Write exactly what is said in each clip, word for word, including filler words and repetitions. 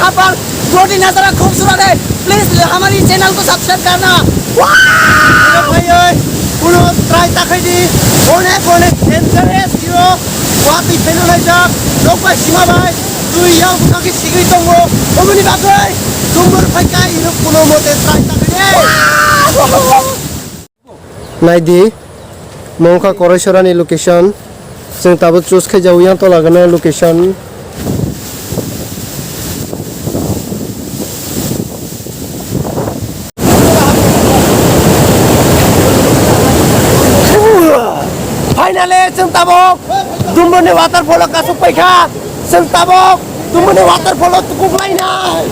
यहाँ पर बहुत ही नजारा खूबसूरत है। Please हमारी चैनल को सब्सक्राइब करना। Hero bhai, oi, kuno try ta khai di. Onek onek dangerous hero. Watwi pheno naijak. Nokbai sima bai. Twi yang buka khe sigwi tongo. Omoni bagwi. Tumor phai kai hero kuno mote try ta khai di. Naidi, mongkha Koraisora ni location. Chwng tabuk choose khai jao yang tola gana location. Finally, chwng tabuk Dumbuni waterfall o kasuk paikha. Chwng tabuk Dumbuni waterfall o tukuklainai.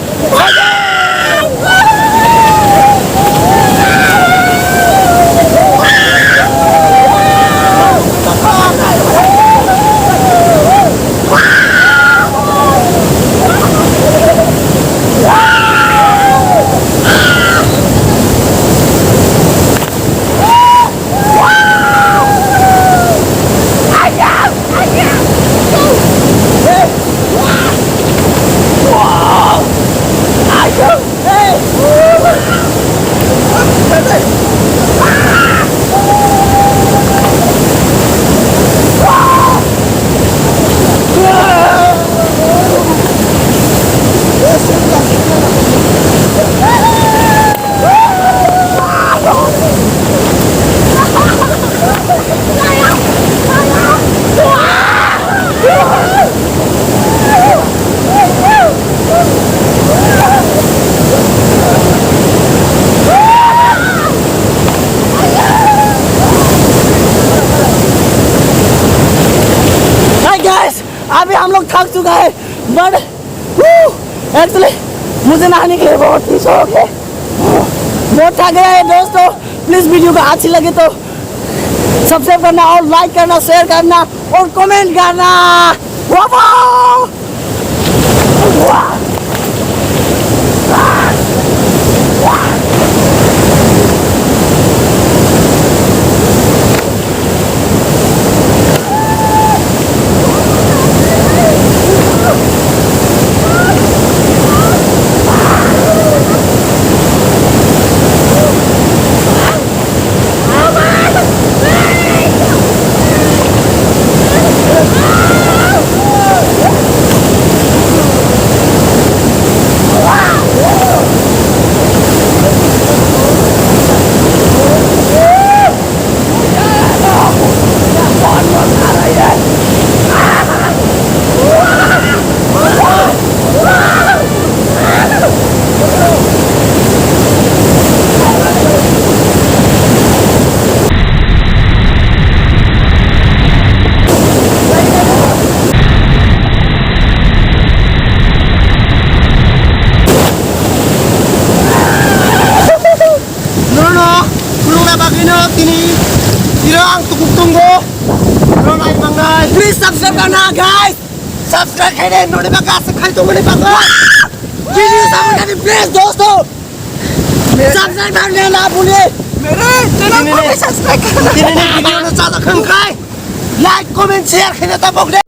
Hi guys, अभी हम लोग थक चुका है, but actually मुझे नहाने के लिए बहुत ही शौक है, बहुत थक गया है दोस्तों। प्लीज वीडियो को अच्छी लगे तो सब्सक्राइब करना और लाइक करना, शेयर करना और कमेंट करना। वाह, वाह। Nono khulukna bagwino tini tiro ang tukuk tongo. Nono nai mangnai. Please subscribe karna, guys. Subscribe khai de, noni bagwi aswk khai tongmani bagwi. Video saboni, please, dosto. Subscribe karna na bhule. मेरे चैनल को भी सब्सक्राइब करना। Tini ni video no chajak khang khai. Like, comment, share khai na tabok de.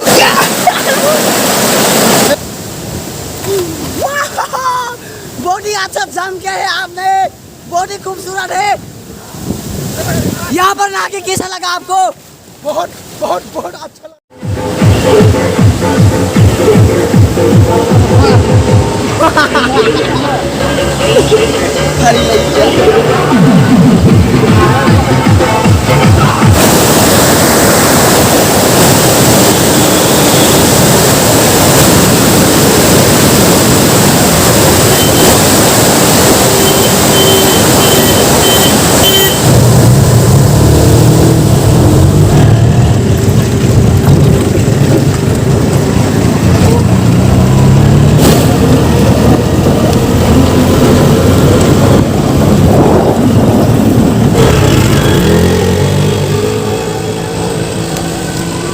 बहुत ही अच्छा जम किया है आपने, बहुत ही खूबसूरत है। यहाँ पर नहा के कैसा लगा आपको? बहुत, बहुत, बहुत अच्छा लगा।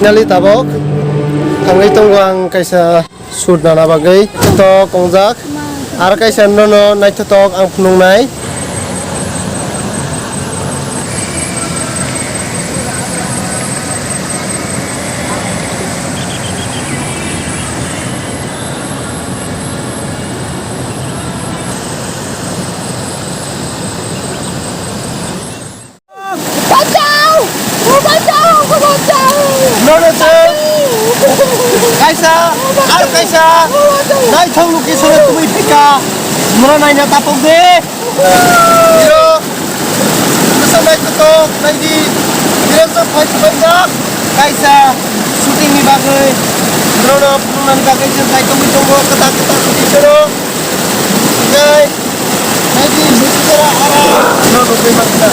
Finally tabok thangwi tongo ang kaisa shoot nana bagwi. Naithotok wngjak. Aro kaisa nono naithotok ang phunuknai. Nono chwng kaisa, ar kaisa naithok location o tubui phaikha. Norok naina tapok de. Hero, bwsa naithotok, naidi, hero chwng phai phai jak. Kaisa shooting ni bagwi, nono phunuknani bagwi chwng phai tongwi tongo, kwtal kwtal shooting choro. Tei naidi, shooting choro, ara, nono nugwi mankha.